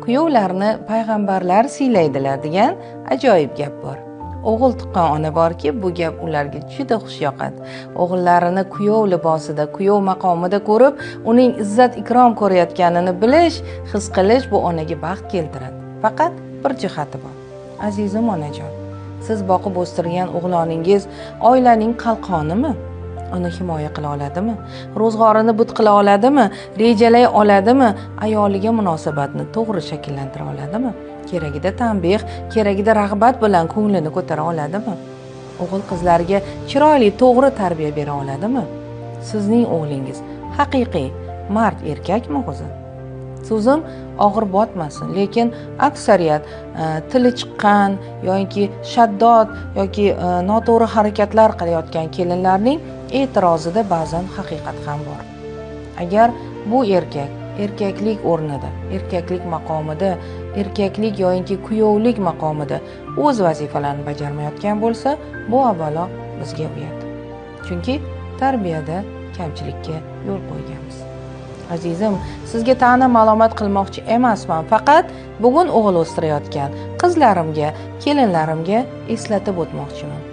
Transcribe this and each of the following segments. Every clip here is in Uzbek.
Kuyovlarni payg'ambarlar siylaydilar degan ajoyib gap bor. O'g'il tuqqan ona borki, bu gap ularga juda xush yoqadi. O'g'illarini kuyov libosida, kuyov maqomida ko'rib, uning izzat ikrom ko'rayotganini bilish, his qilish bu onaga baxt keltiradi. Faqat bir jihati bor. Azizim onajon, siz boqib o'stirgan o'g'loningiz oilaning qalqonimi? Uni himoya qila oladimi? Ro'zg'orini but qila oladimi? Rejalay oladimi? Ayoliga munosabatni to'g'ri shakllantira oladimi? Keragida tanbeh, keragida rag'bat bilan ko'nglini ko'tara oladimi? O'g'il qizlarga chiroyli, to'g'ri tarbiya bera oladimi? Sizning o'g'lingiz haqiqiy mard erkakmi o'zi? So'zim og'ir botmasin, lekin aksariyat tili chiqqan yoki shaddod yoki noto'g'ri harakatlar qilayotgan kelinlarning e'tirozida ba'zan haqiqat ham bor. Agar bu erkak erkaklik o'rnida, erkaklik maqomida, erkaklik yoki kuyovlik maqomida o'z vazifalarini bajarmayotgan bo'lsa, bu avvalo bizga uyat. Chunki tarbiyada kamchilikka yo'l qo'yganmiz. Azizim, sizga ta'na ma'lumot qilmoqchi emasman. Faqat bugun o'g'il o'stirayotgan qizlarimga, kelinlarimga eslatib o'tmoqchiman.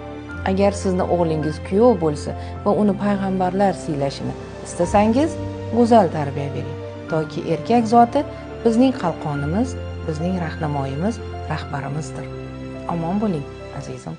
Agar sizni o'g'lingiz kuyov bo'lsa va uni payg'ambarlar siylashini istasangiz, go'zal tarbiya bering. Toki erkak zoti bizning qalqonimiz, bizning rahnamoyimiz, rahbarimizdir. Omon bo'ling, azizim.